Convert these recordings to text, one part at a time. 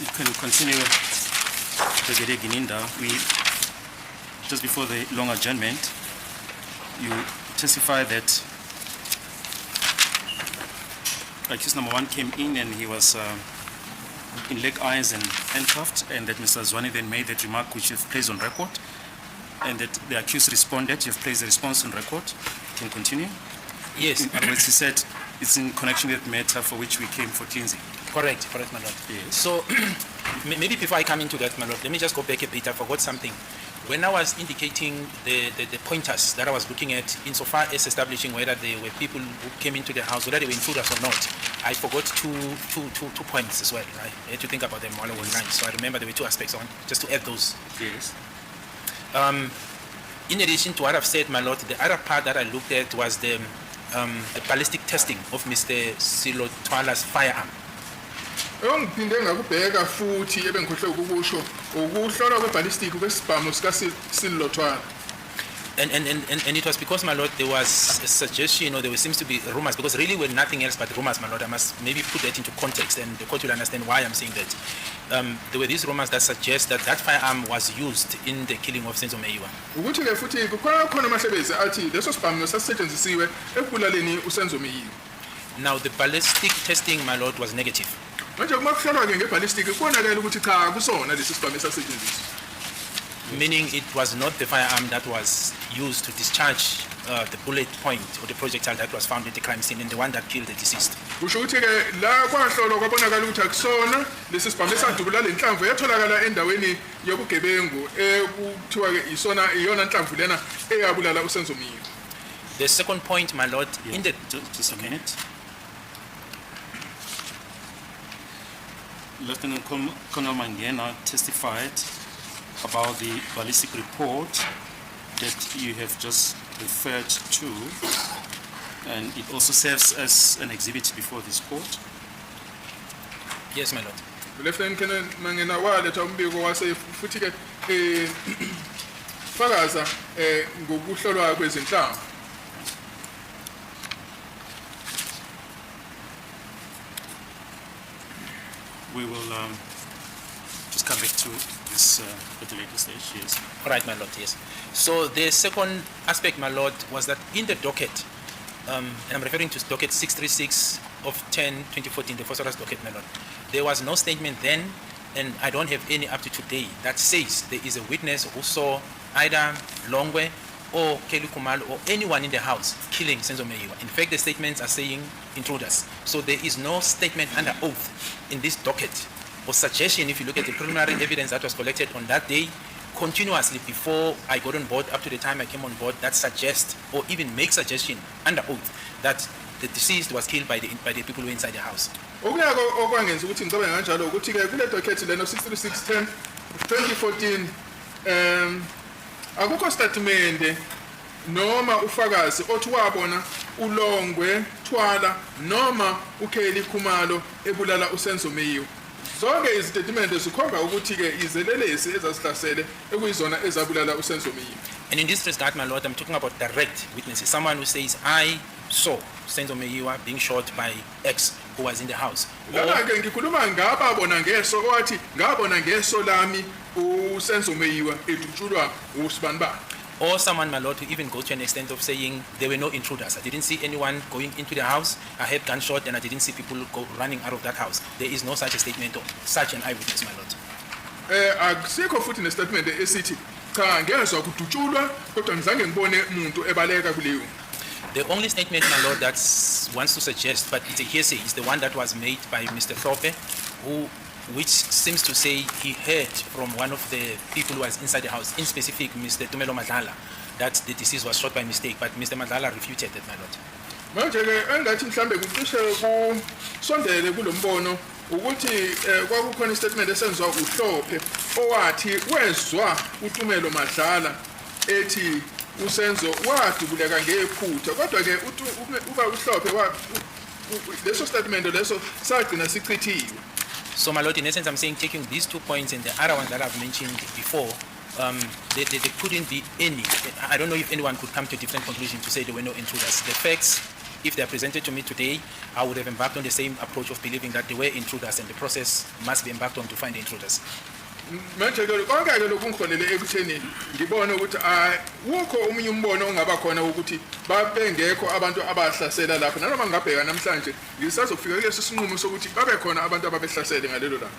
you can continue the uGinininda. We, just before the long adjournment, you testify that accused number 1 came in and he was in leg irons and handcuffed, and that Mr. Zwani then made that remark which you've placed on record, and that the accused responded. You've placed the response on record. You can continue. Yes. In other words, he said it's in connection with the matter for which we came for cleansing. Correct, my lord. Yes. So, maybe before I come into that, my lord, let me just go back a bit. I forgot something. When I was indicating the pointers that I was looking at insofar as establishing whether there were people who came into the house, whether they were intruders or not, I forgot two points as well. Right? I had to think about them while I was lying. So I remember there were 2 aspects. I want just to add those. Yes. In addition to what I've said, my lord, the other part that I looked at was the ballistic testing of Mr. Silotwala's firearm. Ongiphinde ngakubheka futhi ebengikhohle ukukusho ukuhlolwa kweballistic kwesibhamu sikaSilotwala. And it was because, my lord, there was a suggestion, or there seems to be rumors, because really we're nothing else but rumors, my lord. I must maybe put that into context, and the court will understand why I'm saying that. There were these rumors that suggest that firearm was used in the killing of Senzo Meyiwa. Ukuthi ke futhi kukhona amahlebezi athi leso sibhamu sasisetshenzisiwe ekubulaleni uSenzo Meyiwa. Now the ballistic testing, my lord, was negative. Manje kuma kuhlolwa ke ngeballistic kubonakala ukuthi cha kusona lesi sibhamu esasetshenziswa. Meaning it was not the firearm that was used to discharge the bullet point or the projectile that was found at the crime scene, and the one that killed the deceased. Kusho ukuthi ke la kwahlolwa kwabonakala ukuthi akusona lesi sibhamu esadubula lenhlamvu yatholakala endaweni yobugebengu ekuthiwa ke isona iyona nhlamvu lena eyabulala uSenzo Meyiwa. The second point, my lord, Yeah. in the Just a minute. Lieutenant Colonel Mangena testified about the ballistic report that you have just referred to, and it also serves as an exhibit before this court. yes, my lord. Lieutenant Colonel Mangena waletha umbiko wase futhi ke fakaza ngokuhlolwa kwezinhlamvu. We will just come back to this at a later stage. Yes. All right, my lord, yes. So the second aspect, my lord, was that in the docket, and I'm referring to docket 636 of 10/2014, the Phosphorus docket, my lord, there was no statement then, and I don't have any up to today, that says there is a witness who saw either Longwe or Kelly Kumalo or anyone in the house killing Senzo Meyiwa. In fact, the statements are saying intruders. So there is no statement under oath in this docket or suggestion, if you look at the preliminary evidence that was collected on that day, continuously before I got on board, up to the time I came on board, that suggests or even make suggestion under oath that the deceased was killed by the people who were inside the house. Okuyako okwangenza ukuthi ngicabe kanjalo ukuthi ke kule docket leno 63610 2014 akukho statement noma ufakazi othi wabona uLongwe Thwala noma uKelly Khumalo ebulala uSenzo Meyiwa. Zonke izitatimende zikhomba ukuthi ke izelelesi ezasihlasele ekuyizona ezabulala uSenzo Meyiwa. And in this regard, my lord, I'm talking about direct witnesses. Someone who says, I saw Senzo Meyiwa being shot by X who was in the house. Lana ke ngikhuluma ngababona ngeso owathi ngabona ngeso lami uSenzo Meyiwa edutshulwa uSibanibani. Or someone, my lord, who even goes to an extent of saying there were no intruders. I didn't see anyone going into the house. I heard gunshot and I didn't see people go running out of that house. There is no such a statement or such an eyewitness, my lord. Akusikho futhi nestatement esithi cha ngezwe ukudutshulwa kodwa ngizange ngibone umuntu ebaleka kuleyo. The only statement, my lord, that wants to suggest, but it's a hearsay, is the one that was made by Mr. Thorpe, which seems to say he heard from one of the people who was inside the house, in specific Mr. Tumelo Madlala, that the deceased was shot by mistake, but Mr. Madlala refuted that, my lord. Manje ke engathi mhlambe kucishe kusondele kulombono ukuthi kwakukhona istatement esenzwa uHlophe owathi wezwa uTumelo Madlala ethi uSenzo wadubuleka ngephutha kodwa ke uba uHlophe leso statement leso sagcina sichithiwe. So, my lord, in essence, I'm saying taking these 2 points and the other ones that I've mentioned before, there couldn't be any. I don't know if anyone could come to a different conclusion to say there were no intruders. The facts if they are presented to me today, I would have embarked on the same approach of believing that they were intruders and the process must be embarked on to find the intruders. manje ke konke ke lokhu ngiholele ekutheni ngibone ukuthi wukho umunye umbono ongaba khona ukuthi babengekho abantu abahlasela lapha nanoma ngabheka namhlanje ngisazofika kulesi sinqumo sokuthi babe khona abantu ababehlasele ngalelo langa.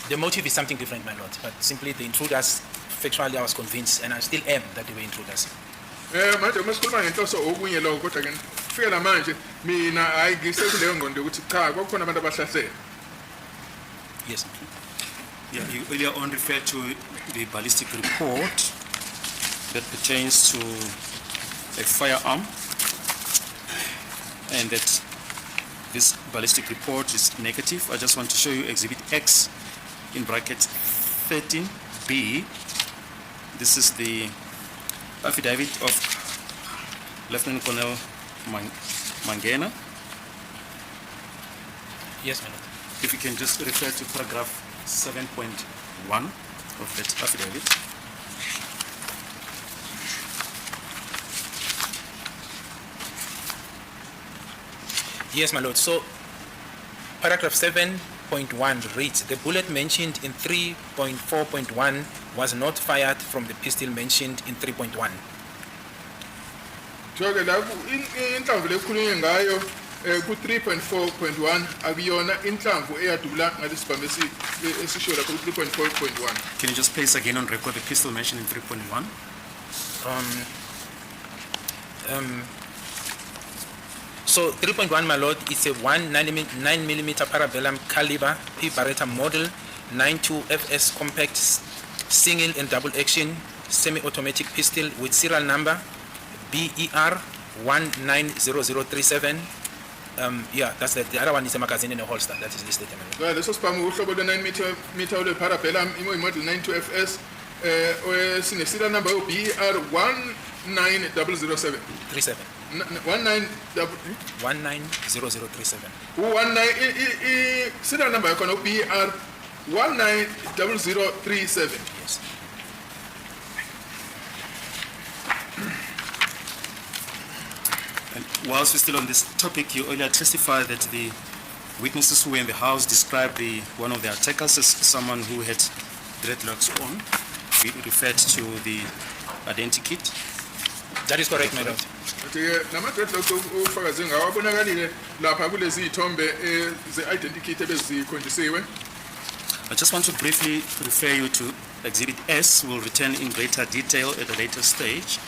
The motive is something different, my lord, but simply the intruders, factually I was convinced, and I still am, that they were intruders. Manje masikhuluma ngenhloso okunye lokho kodwa ke fikela manje mina ayisekuleyo ngqondo ukuthi cha kwakukhona abantu abahlasela. Yes. Yeah, you earlier on referred to the ballistic report that pertains to a firearm, and that this ballistic report is negative. I just want to show you Exhibit X in bracket 13B. This is the affidavit of Lieutenant Colonel Mangena. Yes, my lord. If you can just refer to paragraph 7.1 of that affidavit. Yes, my lord. So, paragraph 7.1 reads, the bullet mentioned in 3.4.1 was not fired from the pistol mentioned in 3.1. Joke la inhlamvu lekhulunywe ngayo ku 3.4.1 akuyona inhlamvu eyadubula ngalesibhamu esisho lapho ku 3.4.1. Can you just place again on record the pistol mentioned in 3.1? So 3.1, my lord, is a 9mm parabellum caliber P Beretta model 92 FS compact single and double action semi-automatic pistol with serial number BER 190037. Yeah, that's the other one is a magazine in a holster that is listed. Leso sibhamu uhlobo lwe 9mm ole parabellum model 92 FS sine serial number BER 19007. 37. 190037. 19 serial number yakho BER 190037. Yes. And whilst we're still on this topic, you earlier testified that the witnesses who were in the house described one of the attackers as someone who had dreadlocks on. We referred to the identity kit. That is correct, my lord. Nama dreadlocks ufakazi ngawo abonakalile lapha kulezi ithombe ze-identity ebezikhonjisiwe. I just want to briefly refer you to Exhibit S. We'll return in greater detail at a later stage.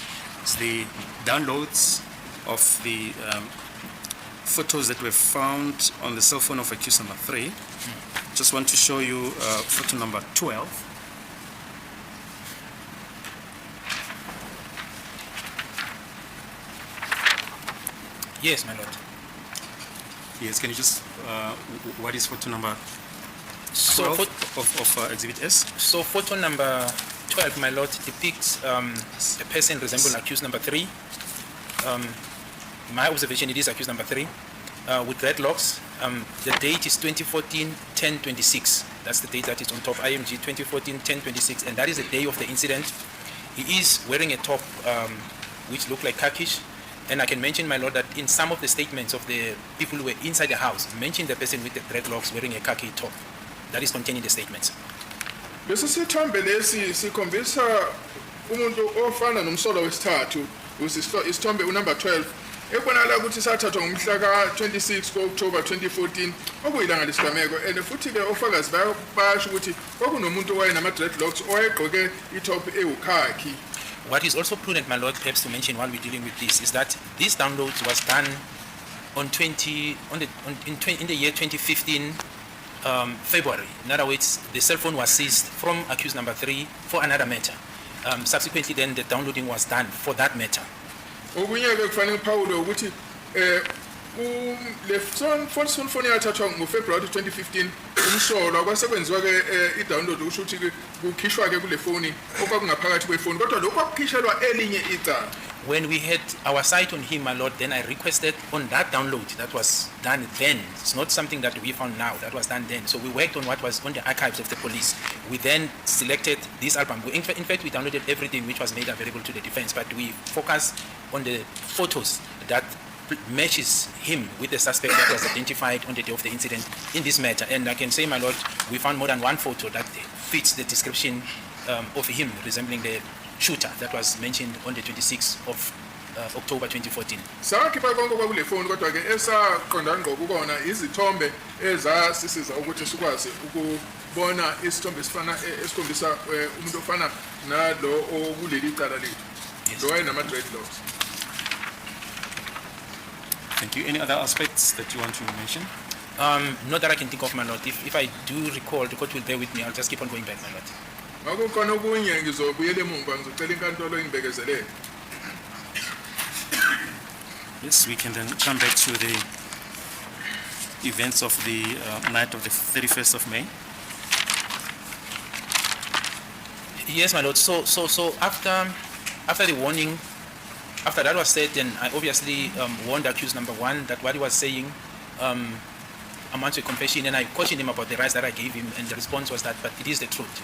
It's the downloads of the photos that were found on the cell phone of accused number 3. Just want to show you photo number 12. Yes, my lord. Yes, can you just, what is photo number 12 So, of Exhibit S? So photo number 12, my lord, depicts a person resembling accused number 3. My observation, it is accused number 3 with dreadlocks. The date is 2014-10-26. That's the date that is on top, IMG 2014-10-26, and that is the day of the incident. He is wearing a top which looked like khakis. And I can mention, my lord, that in some of the statements of the people who were inside the house, mentioned the person with the dreadlocks wearing a khaki top. That is contained in the statements. Lesi sithombe lesi sikhombisa umuntu ofana nomsolo wesithathu isithombe unumber 12 ebonakala ukuthi sathathwa ngomhla ka-26 October 2014 okuyilanga lesigameko and futhi ke ofakazi bayasho ukuthi kwakunomuntu owayenama dreadlocks owayegqoke itop ewukhakhi. What is also prudent, my lord, perhaps to mention while we're dealing with this, is that this download was done in the year 2015, February. In other words, the cell phone was seized from accused number 3 for another matter. Subsequently, then the downloading was done for that matter. Okunye ke kufanele Paulo ukuthi le phone yathathwa ngoFebruary 2015 umsolo kwasekwenziwa ke i-download usho ukuthi kukhishwa ke kule phone okwakungaphakathi kwefoni kodwa lokho kwakukhishwa elinye icala. when we had our site on him, my lord, then I requested on that download that was done then. It's not something that we found now. That was done then. So we worked on what was on the archives of the police. We then selected this album. In fact, we downloaded everything which was made available to the defense, but we focused on the photos that matches him with the suspect that was identified on the day of the incident in this matter. And I can say, my lord, we found more than one photo that fits the description of him resembling the shooter that was mentioned on the 26th of October 2014. sakhipha konke kwakule phone kodwa ke esaqonda ngqo ukona izithombe ezasisiza ukuthi sikwazi ukubona isithombe esifana esikhombisa umuntu ofana nalo okuleli icala lethu lo wayena dreadlocks. Thank you. Any other aspects that you want to mention? Not that I can think of, my lord. If I do recall, the court will bear with me. I'll just keep on going back, my lord. Makukhona okunye ngizobuyela emumva ngizocela inkantolo ingibekezelele. Yes, we can then come back to the events of the night of the 31st of May. Yes, my lord. So after the warning, after that was said, then I obviously warned accused number one that what he was saying amounts to a confession, and I cautioned him about the rights that I gave him, and the response was that, but it is the truth,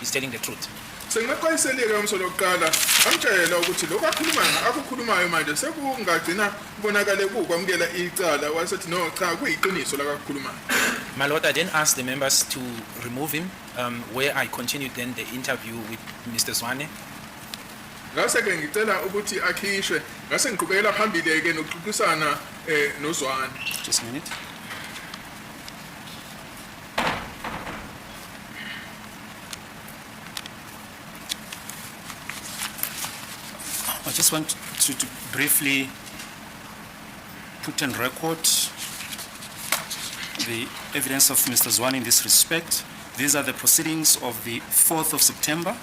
he's telling the truth. Sengaxwayiseleke umsolo oqala amtshela ukuthi lokho akukhulumayo manje sekungagcina kubonakale kukwamukela icala wasethi no cha kuyiqiniso la kakhulumayo. My lord, I then asked the members to remove him, where I continued then the interview with Mr. Zwane. Ngase ke ngicela ukuthi akhishwe ngase ngiqhubekela phambili ke nokuxoxisana noZwane. Just a minute. I just want to briefly put on record the evidence of Mr. Zwane in this respect. These are the proceedings of the 4th of September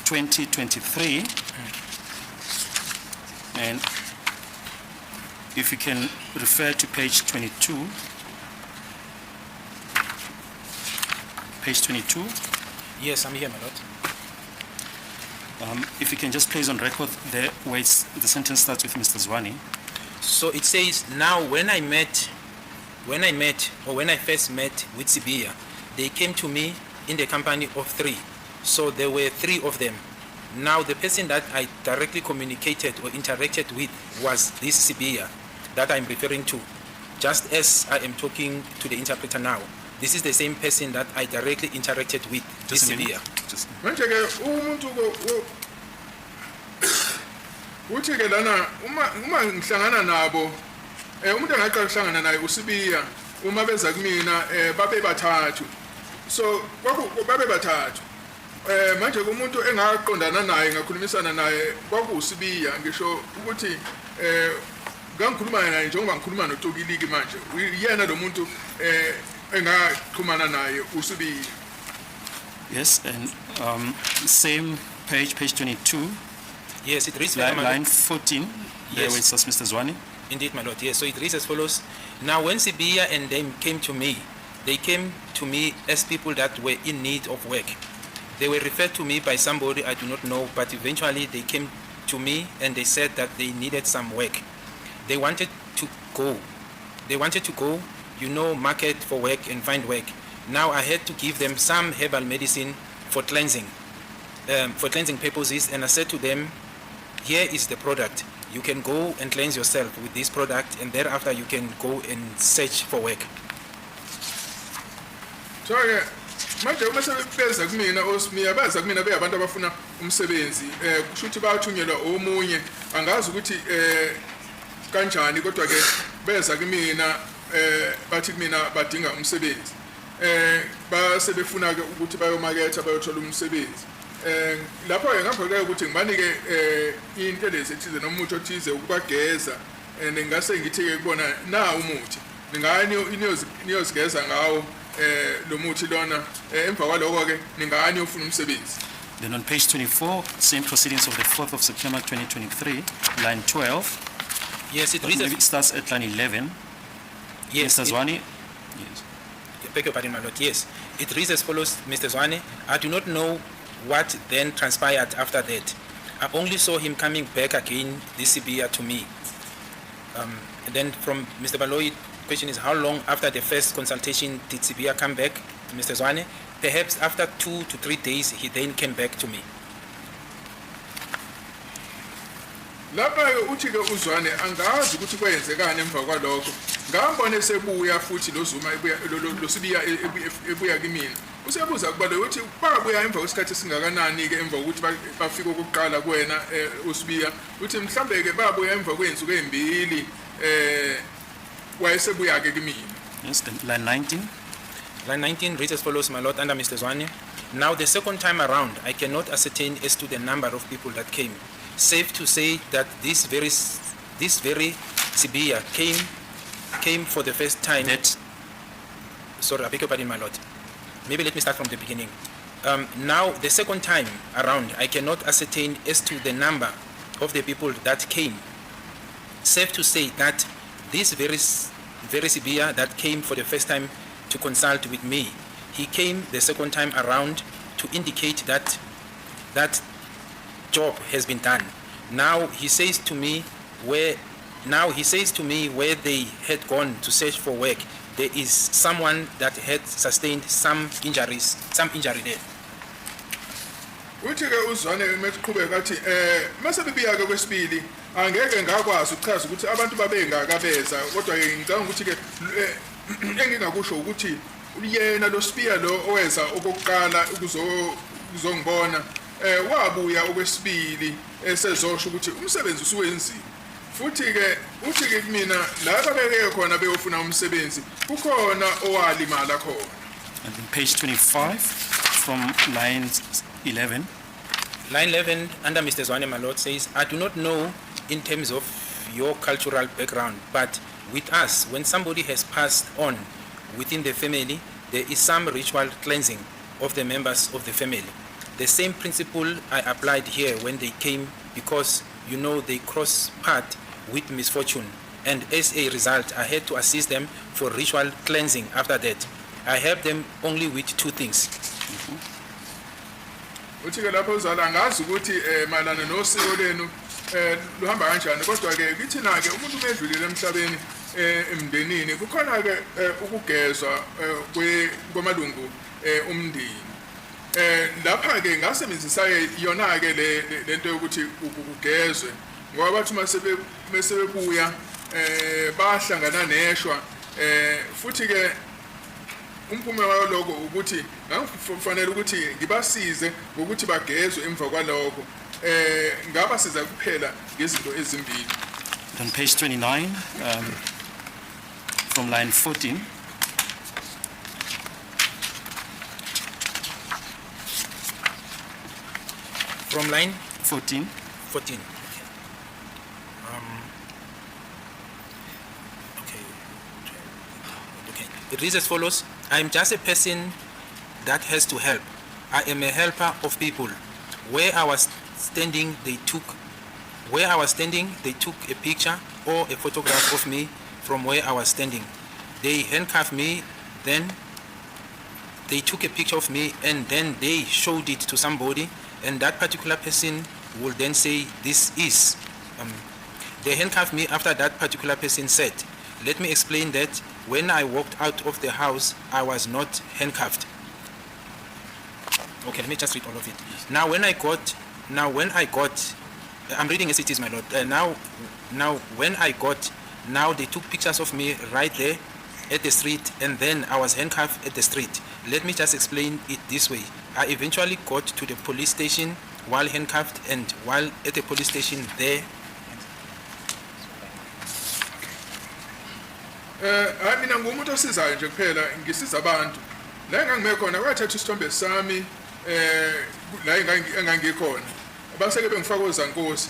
2023. And if you can refer to page 22. Page 22. Yes, I'm here, my lord. If you can just place on record the way the sentence starts with Mr. Zwane. So it says, now when I first met with Sibiya, they came to me in the company of 3. So there were 3 of them. Now the person that I directly communicated or interacted with was this Sibiya that I'm referring to, just as I am talking to the interpreter now. This is the same person that I directly interacted with, this Sibiya. Manje ke umuntu uthi ke lana uma ngihlangana nabo umuntu engaqala ukuhlangana naye uSibiya uma beza kumina babe bathathu. So babe bathathu. Manje kumuntu engaqondana naye ngakhulumisana naye kwakuSibiya ngisho ukuthi ngangikhuluma naye njengoba ngikhuluma noTokiliki manje uyena lo muntu engaxhumana naye uSibiya. Yes, and same page 22. Yes, it reads line 14. Yes. There where it says Mr. Zwane. Indeed, my lord. Yes, so it reads as follows. Now when Sibiya and them came to me, they came to me as people that were in need of work. They were referred to me by somebody I do not know, but eventually they came to me and they said that they needed some work. They wanted to go, market for work and find work. Now I had to give them some herbal medicine for cleansing purposes, and I said to them, here is the product. You can go and cleanse yourself with this product, and thereafter you can go and search for work. So manje uma sebeza kumina osmiya baza kumina beyabantu abafuna umsebenzi kushuthi bayathunyelwa omunye angazi ukuthi kanjani kodwa ke beza kumina bathi kumina badinga umsebenzi base befuna ke ukuthi bayomaketha bayothola umsebenzi lapho ke ngapha ukuthi ngibanike into lezi ethize nomuthi othize ukubageza ngase ngithi ke kubona na umuthi ningani iniyozigeza ngawo lo muthi lona emva kwaloko ke ningani ufuna umsebenzi. Then on page 24, same proceedings of the 4th of September 2023, line 12. Yes, it starts at line 11. Yes, Mr. Zwane. Yes. Beg your pardon, my lord. Yes, it reads as follows, Mr. Zwane. I do not know what then transpired after that. I only saw him coming back again, this Sibiya, to me. And then from Mr. Baloyi, question is how long after the first consultation did Sibiya come back to Mr. Zwane? Perhaps after 2 to 3 days, he then came back to me. Lapha uthi ke uZwane angazi ukuthi kwenzekani emva kwalokho. Ngambone sebuya futhi loZuma lo Sibiya ebuya kimi. Usebuza kuba lo uthi babuya emva kwesikhathi singakanani ke emva ukuthi bafika ukuqala kuwena uSibiya. Uthi mhlambe ke babuya emva kwensuku ezimbili wayesebuya ke kimi. Yes, then line 19. Line 19 reads as follows, my lord, under Mr. Zwane. Now the second time around, I cannot ascertain as to the number of people that came. Safe to say that this very Sibiya came for the first time. Sorry, I beg your pardon, my lord. Maybe let me start from the beginning. Now the second time around, I cannot ascertain as to the number of the people that came. Safe to say that this very Sibiya that came for the first time to consult with me, he came the second time around to indicate that that job has been done. Now he says to me where they had gone to search for work, there is someone that had sustained some injury there. Uthi ke uZwane mesiqhubeka athi mase bebiya ke kwesibili angeke ngakwazi ukuchaza ukuthi abantu babengakabeza kodwa ke ngicabanga ukuthi ke engingakusho ukuthi uyena lo Sibiya lo oweza okokuqala ukuzongibona wabuya okwesibili esezosho ukuthi umsebenzi usuwenziwe futhi ke uthi ke kumina laba beke khona beyofuna umsebenzi kukhona owalimala khona. And then page 25 from line 11. Line 11 under Mr. Zwane, my lord, says, I do not know in terms of your cultural background, but with us, when somebody has passed on within the family, there is some ritual cleansing of the members of the family. The same principle I applied here when they came because, you know, they cross path with misfortune. And as a result, I had to assist them for ritual cleansing after that. I helped them only with 2 things. Uthi ke lapho uzala angazi ukuthi malana nosiko lenu luhamba kanjani kodwa ke kithi na ke umuntu umedlulile emhlabeni emndenini kukhona ke ukugezwa kwamalungu umndeni. Lapha ke ngasebenzisa yona ke lento yokuthi ukugezwe ngoba bathi masebebuya bahlangana neshwa futhi ke umphumela waloko ukuthi ngakufanele ukuthi ngibasize ngokuthi bagezwe emva kwaloko ngabasiza kuphela ngezinto ezimbili. On page 29 from line 14. From line 14. 14. Okay. It reads as follows. I am just a person that has to help. I am a helper of people. Where I was standing, they took a picture or a photograph of me from where I was standing. They handcuffed me, then they took a picture of me and then they showed it to somebody, and that particular person will then say, this is. They handcuffed me after that particular person said, let me explain that when I walked out of the house, I was not handcuffed. Okay, let me just read all of it. Now when I got, I'm reading as it is, my lord. Now they took pictures of me right there at the street, and then I was handcuffed at the street. Let me just explain it this way. I eventually got to the police station while handcuffed, and while at the police station there. Mina ngumuntu osizayo nje kuphela ngisiza abantu. La engangimekhona kwathatha isithombe sami la engangikhona. Base ke bengifaka ozankosi.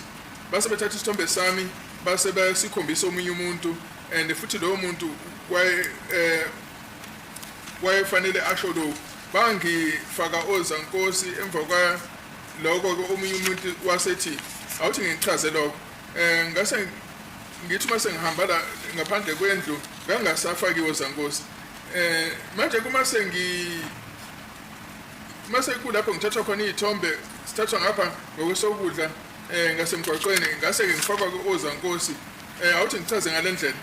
Base bethatha isithombe sami base basikhombisa omunye umuntu and futhi lo muntu wayefanele asho lo bangifaka ozankosi emva kwa lokho omunye umuntu wasethi awuthi ngichaze lokho ngase ngithi mase ngihamba la ngaphandle kwendlu ngangasafakiwe ozankosi manje kuma mase kulapho ngithatha khona izithombe sithathwa ngapha ngokwesokudla ngasemgwaqweni ngase ngifakwa ozankosi awuthi ngichaze ngalendlela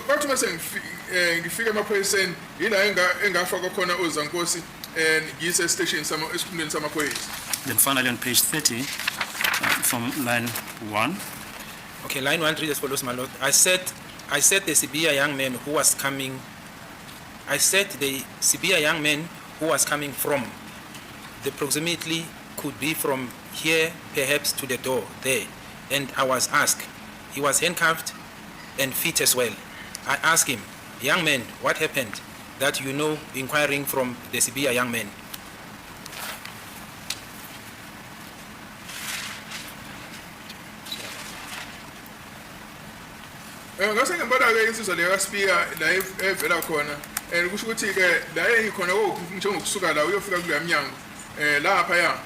bathi mase ngifike emaphoyiseni yila engafakwa khona ozankosi ngiyise station esikhundleni samaphoyisa. Then finally on page 30 from line 1. Okay, line 1 reads as follows, my lord. I said the Sibiya young man who was coming. I said the Sibiya young man who was coming from. The proximity could be from here, perhaps to the door there. And I was asked. He was handcuffed and feet as well. I asked him, young man, what happened? That you know, inquiring from the Sibiya young man. Ngase ngibona ke insizwa leya kaSpiya la evela khona kusho ukuthi ke la eyikhona njengokusuka la uyofika kule mnyango lapha ya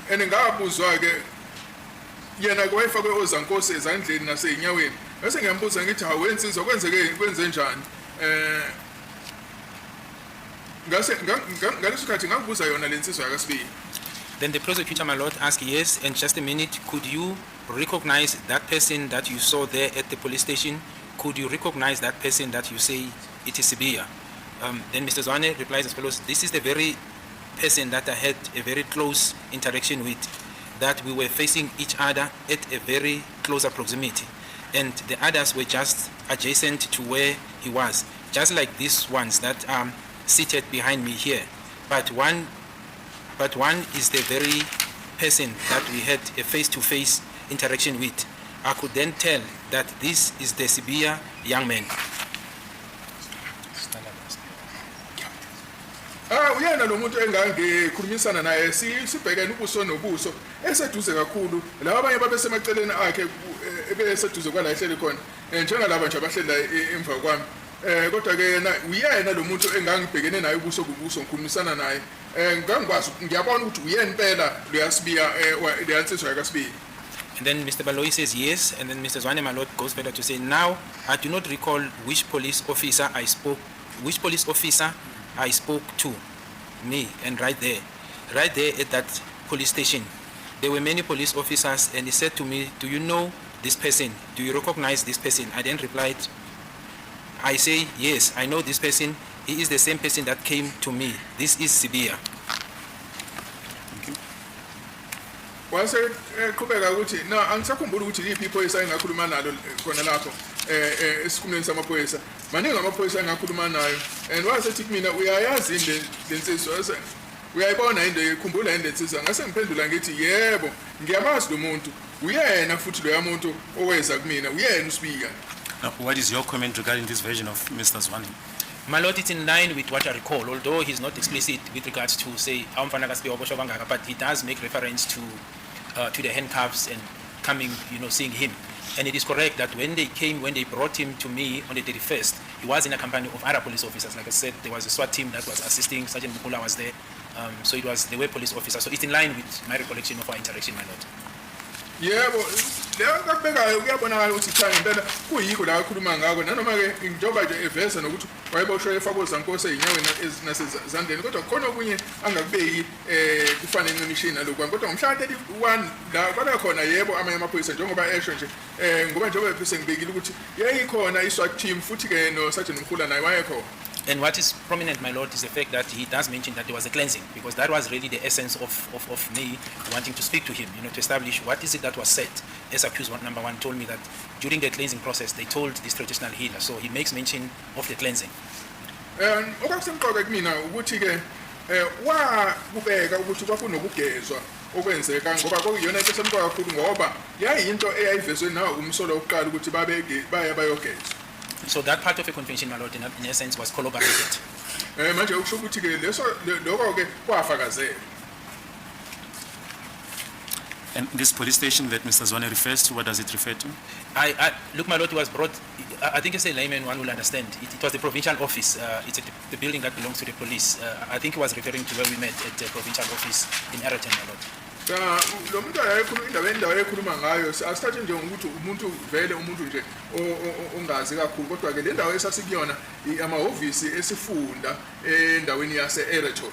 engabuzwa ke yena kwayifakwe ozankosi ezandleni naseinyaweni bese ngiyambuza ngithi awensizwa kwenze njani ngaleso sikhathi ngakubuza yona lensizwa kaSpiya. Then the prosecutor, my lord, asked, yes, and just a minute, could you recognize that person that you saw there at the police station? Could you recognize that person that you say it is Sibiya? Then Mr. Zwane replies as follows, this is the very person that I had a very close interaction with, that we were facing each other at a very closer proximity. And the others were just adjacent to where he was, just like these ones that are seated behind me here. But one is the very person that we had a face-to-face interaction with. I could then tell that this is the Sibiya young man. Uyena lo muntu engangikhulumisana naye sibhekene ubuso nobuso eseduze kakhulu laba abanye babesemaceleni akhe ebeseduze kwala ehleli khona njengalaba nje abahleli emva kwami kodwa ke yena uyena lo muntu engangibhekene naye ubuso kubuso ngikhulumisana naye ngangikwazi ngiyabona ukuthi uyena impela lo yaSibiya leyansizwa kaSibiya. And then Mr. Baloyi says yes, and then Mr. Zwane, my lord, goes further to say, now I do not recall which police officer I spoke to, me, and right there at that police station, there were many police officers, and he said to me, do you know this person? Do you recognize this person? I then replied, I say, yes, I know this person. He is the same person that came to me. This is Sibiya. Wase qhubeka ukuthi na angisakhumbula ukuthi yiphi iphoyisa engakhuluma nalo khona lapho esikhumulweni samaphoyisa maningi amaphoyisa engakhuluma nayo and wasethi kumina uyayazi inde lensizwa uyayibona inde ikhumbula inde lensizwa ngase ngiphendula ngithi yebo ngiyamazi lo muntu uyena futhi lo yamuntu oweza kumina uyena uSibiya. What is your comment regarding this version of Mr. Zwane? My lord, it's in line with what I recall, although he's not explicit with regards to say but he does make reference to the handcuffs and coming, seeing him. And it is correct that when they brought him to me on the 31st, he was in a company of other police officers. Like I said, there was a SWAT team that was assisting. Sergeant Mukula was there. So they were police officers. So it's in line with my recollection of our interaction, my lord. Yebo leyo kakubekayo kuyabonakala ukuthi cha ngempela kuyikho la akhuluma ngako nanoma ke njengoba nje eveza nokuthi wayeboshwe efakwe zankosi einyaweni nasezandleni kodwa khona okunye angakubeki kufana enqinishini nalokho kodwa ngomhla 31 la kwala khona yebo amanye amaphoyisa njengoba esho nje ngoba njengoba bese ngibekile ukuthi yayikhona iSWAT team futhi ke no Sergeant Mkhula naye wayekhona. And what is prominent, my lord, is the fact that he does mention that there was a cleansing, because that was really the essence of me wanting to speak to him, to establish what is it that was said. As accused number one told me that during the cleansing process, they told this traditional healer. So he makes mention of the cleansing. Okusemqoka kumina ukuthi ke wakubeka ukuthi kwakunokugezwa okwenzeka ngoba kokuyona into esemqoka kakhulu ngoba yayinto eyayivezwe nawo umsolo oqala ukuthi bayogezwa. So that part of a convention, my lord, in essence, was corroborated. Manje ukusho ukuthi ke lokho ke kwafakazelwa. And this police station that Mr. Zwane refers to, what does it refer to? Look, my lord, it was brought, I think as a layman one will understand. It was the provincial office. It's the building that belongs to the police. I think he was referring to where we met at the provincial office in Araton, my lord. Lo muntu ayekhuluma indawo ayekhuluma ngayo asithathe nje ukuthi umuntu vele umuntu nje ongazi kakhulu kodwa ke le ndawo esasikuyona amahhovisi esifunda endaweni yase Araton.